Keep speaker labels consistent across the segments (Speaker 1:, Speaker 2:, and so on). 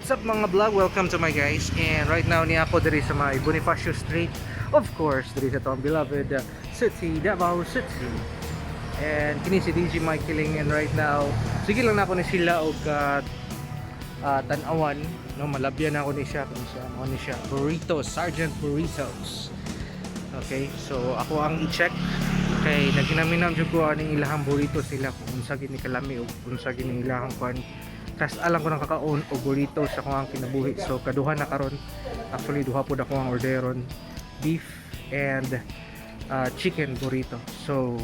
Speaker 1: What's up, mga vlog? Welcome to my guys. And right now ni ako diri sa may Bonifacio Street. Of course, diri sa atong beloved city, Davao City. And kini si DJ Mike Kiling, and right now, sige lang nako ni sila og tan-awan, no, malabyan ako ni siya kung siya ano ni siya. Burritos, Sergeant Burritos. Okay, so ako ang i-check kay naginaminam jud ko aning ilahang burritos nila kung unsa gini kalami o unsa gini ilahang kuan. Kas alam ko nang kakaon og burritos sa akong kinabuhi. So kaduha na karon. Actually, duha pud ako ang orderon, beef and chicken burrito. So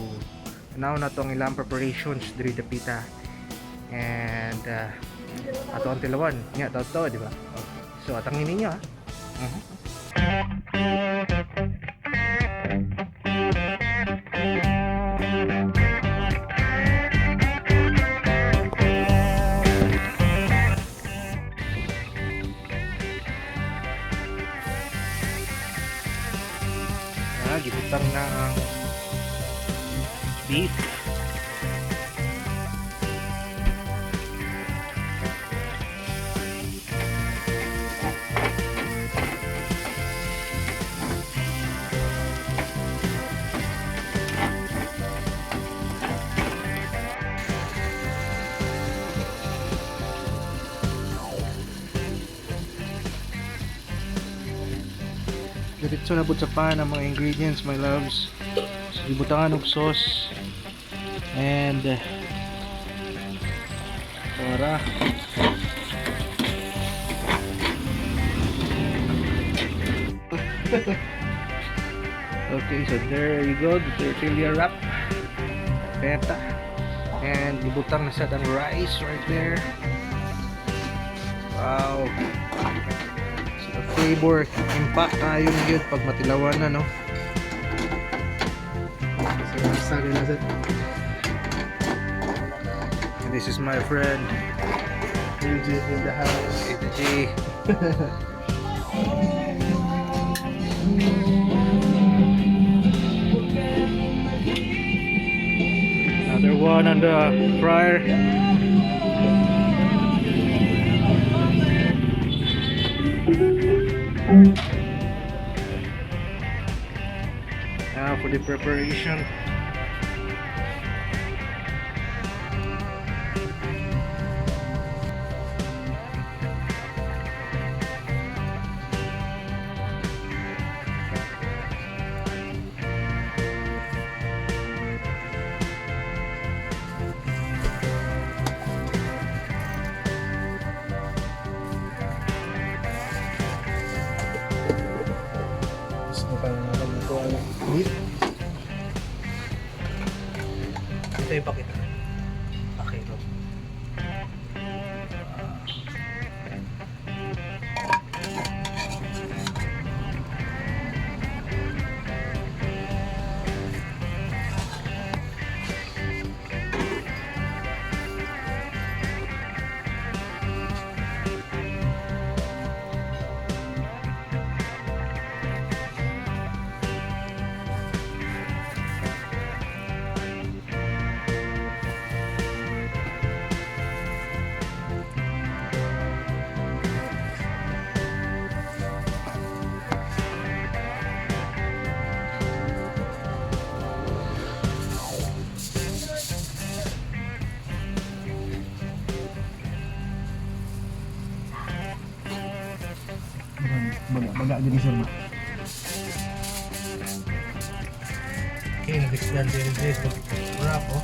Speaker 1: now na to ang ilang preparations diri dapita. And ato ang tilawan nya to to, di ba? Okay. So atangin ninyo ah. Ah, gibutang na ang beef. Diretso na po sa pan ang mga ingredients, my loves. So, gibutangan og sauce. And para okay, so there you go, the tortilla wrap. Beta. And ibutang na sa ang rice right there. Wow. So the flavor impact tayo yun pag matilawan na, no?
Speaker 2: Sa na sir.
Speaker 1: And this is my friend,
Speaker 2: Luigi in the house.
Speaker 1: Tito G. Another one on the fryer. Now for the preparation.
Speaker 2: Gusto pa na naman ito ang meat.
Speaker 1: Ito yung pakita. Okay, go.
Speaker 2: Baga, baga dyan sir.
Speaker 1: Okay, nag-expand din this wrap, oh.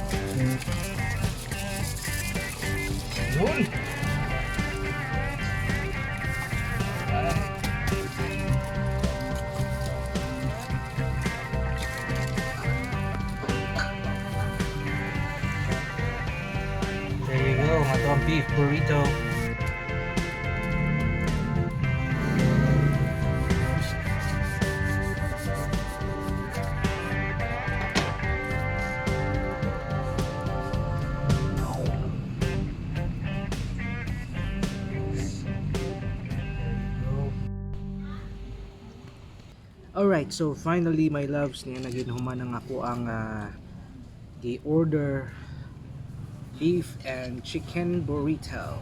Speaker 1: Yun! Alright. There you go, ang atong beef burrito. Alright, so finally, my loves, niya naging human ang ako ang the order beef and chicken burrito.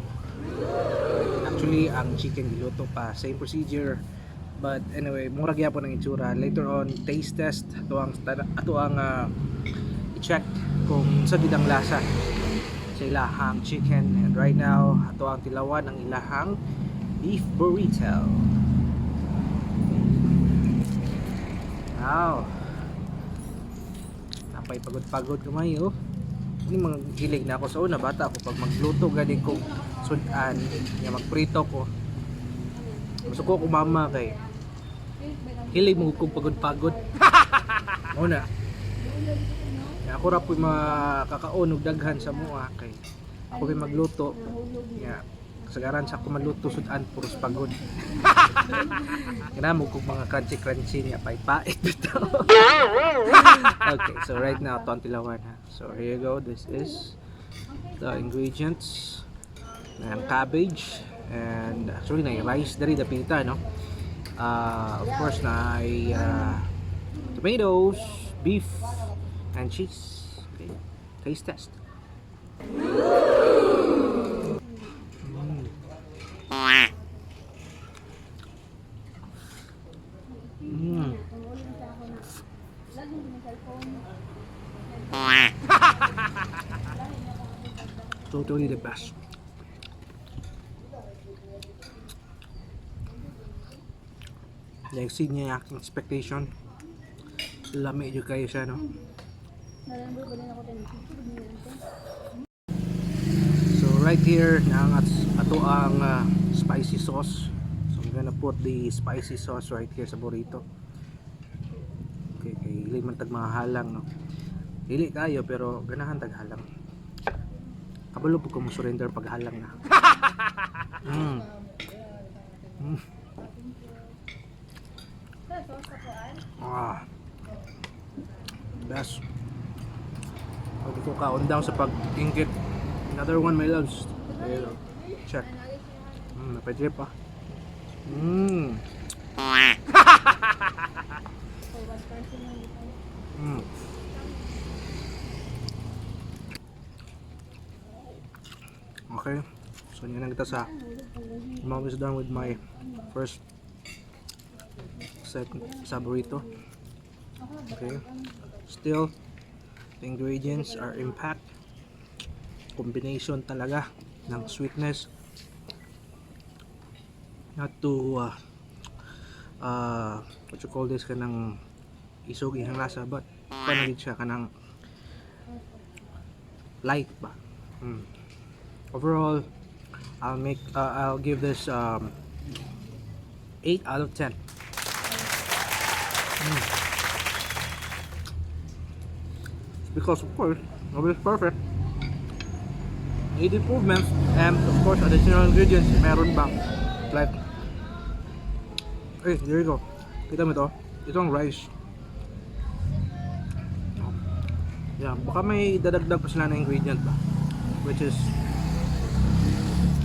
Speaker 1: Actually, ang chicken giluto pa, same procedure. But anyway, mura gyapon ang itsura. Later on, taste test ato ang i-check kung unsa gid ang lasa sa ilahang chicken. And right now, ato ang tilawan ang ilahang beef burrito. Wow. Napay pagod-pagod kamay, oh. Ini mga gilig na ako sa una bata ako pag magluto gani kong sudan nga magprito ko. Gusto ko mama kay hilig mo kong pagod-pagod. Mao na. Kaya ako ra po'y makakaon og daghan sa mua kay ako may magluto. Ya, kasagaran sa ako magluto sudan puros pagod. Kana mo kog mga crunchy-crunchy niya pait-pait bitaw. Okay, so right now ato ang tilawan ha. So here you go. This is the ingredients. Ang cabbage and actually na rice diri dapita, no. Of course na tomatoes, beef and cheese. Okay. Taste test. Totally the best. Na-exceed niya yung aking expectation. Lami jud kayo siya, no? So right here, na ang ato ang spicy sauce. So I'm gonna put the spicy sauce right here sa burrito. Okay, kay dili man tag mga halang, no. Dili kayo pero ganahan tag halang. Kabalo po ko mo surrender pag halang na. Ah. Best. Pag ko kaon down sa pag-ingkit. Another one, my loves. There you go. Check. Napay-drip ah. Okay. So, yun lang kita sa I'm almost done with my first set sa burrito. Okay. Still, the ingredients are intact. Combination talaga ng sweetness. Not too, what you call this, kanang isog ihang lasa, but panagid siya kanang light ba. Overall, I'll give this 8 out of 10. Because of course, nobody's perfect. Need improvements and of course additional ingredients meron ba? Like, eh, there you go. Kita mo to? Itong rice. Yeah, baka may dadagdag pa sila na ingredient ba? Which is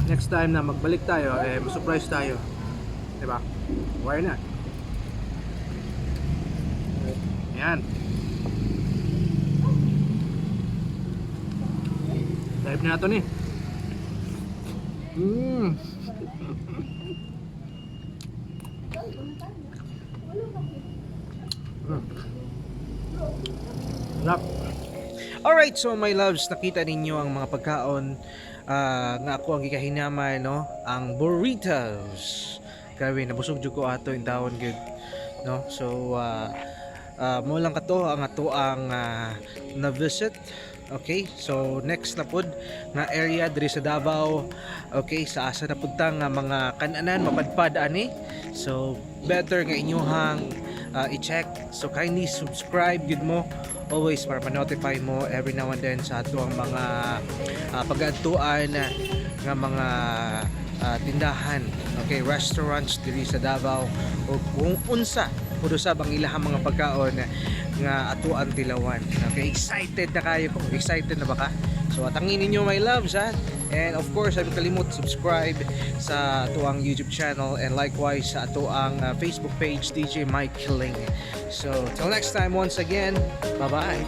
Speaker 1: next time na magbalik tayo, eh, surprise tayo. Diba? Why not? Yan. Live na ito ni. Sarap. Alright, so my loves, nakita ninyo ang mga pagkaon nga ako ang gikahinamay, no? Ang burritos. Grabe, nabusog jud ko ato in taon gud, no? So, mo lang kato ang ato ang na visit. Okay, so next na pud nga area diri sa Davao. Okay, sa asa na pud ta nga mga kananan mapadpad ani. So better nga inyuhang i-check. So kindly subscribe gud mo always para ma-notify mo every now and then sa ato ang mga pag-adtuan nga mga tindahan, okay, restaurants diri sa Davao o kung unsa pud usab ang ilahang mga pagkaon nga ato ang tilawan. Okay, excited na kayo kung excited na ba ka? So atangin ninyo, my loves, ha. And of course, ay kalimot subscribe sa atuang YouTube channel and likewise sa atuang Facebook page, DJ Mike Killing. So till next time, once again, bye-bye.